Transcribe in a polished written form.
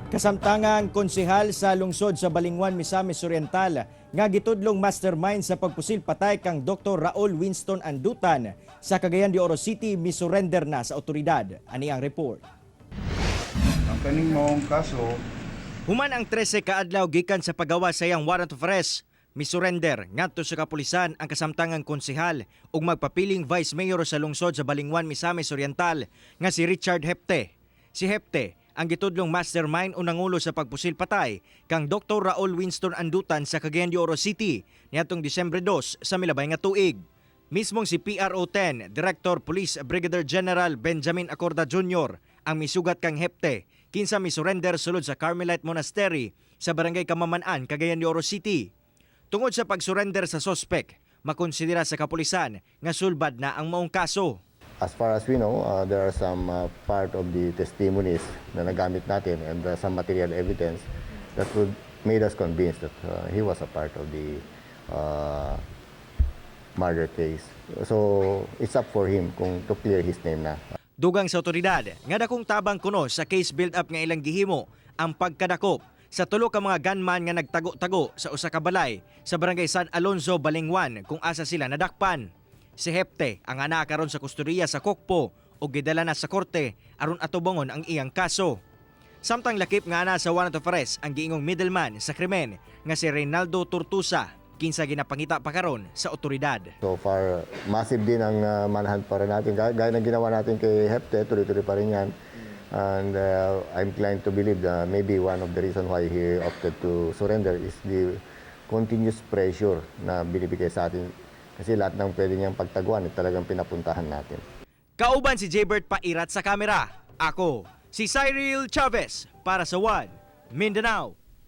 Kasamtangang konsehal sa lungsod sa Balingwan, Misamis Oriental nga gitudlong mastermind sa pagpusil patay kang Dr. Raul Winston Andutan sa Cagayan de Oro City misurrender na sa otoridad. Ani ang report. Ang kaning maong kaso. Human ang 13 kaadlaw gikan sa pagawa sa iyang warrant of arrest, misurrender ngadto sa kapulisan ang kasamtangang konsehal ug magpapiling vice mayor sa lungsod sa Balingwan, Misamis Oriental nga si Richard Gepte. Si Gepte ang gitudlong mastermind o nangulo sa pagpusil patay kang Dr. Raul Winston Andutan sa Cagayan de Oro City niadtong Disyembre 2 sa milabay nga tuig. Mismong si PRO 10 Director Police Brigadier General Benjamin Acorda Jr. ang misugat kang Gepte kinsa misurrender sulod sa Carmelite Monastery sa Barangay Kamaman-an, Cagayan de Oro City. Tungod sa pagsurrender sa sospek, makonsidera sa kapulisan nga sulbad na ang maong kaso. As far as we know, there are some part of the testimonies na nagamit natin and some material evidence that would made us convinced that he was a part of the murder case. So it's up for him kung to clear his name na. Dugang sa otoridad nga dakong tabang kuno sa case build-up nga ilang gihimo ang pagkadakop sa tulo ka mga gunman nga nagtago-tago sa usa ka balay sa Barangay San Alonzo, Balingwan kung asa sila nadakpan. Si Gepte ang anaa karon sa kustodiya sa Kokpo ug gidala na sa korte aron atubangon ang iyang kaso. Samtang lakip nga ana sa warrant of arrest ang giingong middleman sa krimen nga si Reynaldo Tortusa, kinsa ginapangita pa karon sa otoridad. So far, massive din ang manhunt pa rin natin. Gaya ng ginawa natin kay Gepte, tuloy-tuloy pa rin yan. And I'm inclined to believe that maybe one of the reason why he opted to surrender is the continuous pressure na binibigay sa atin. Kasi lahat ng pwede niyang pagtaguan, eh, talagang pinapuntahan natin. Kauban si Jbert Pairat sa kamera. Ako, si Cyril Chavez para sa One Mindanao.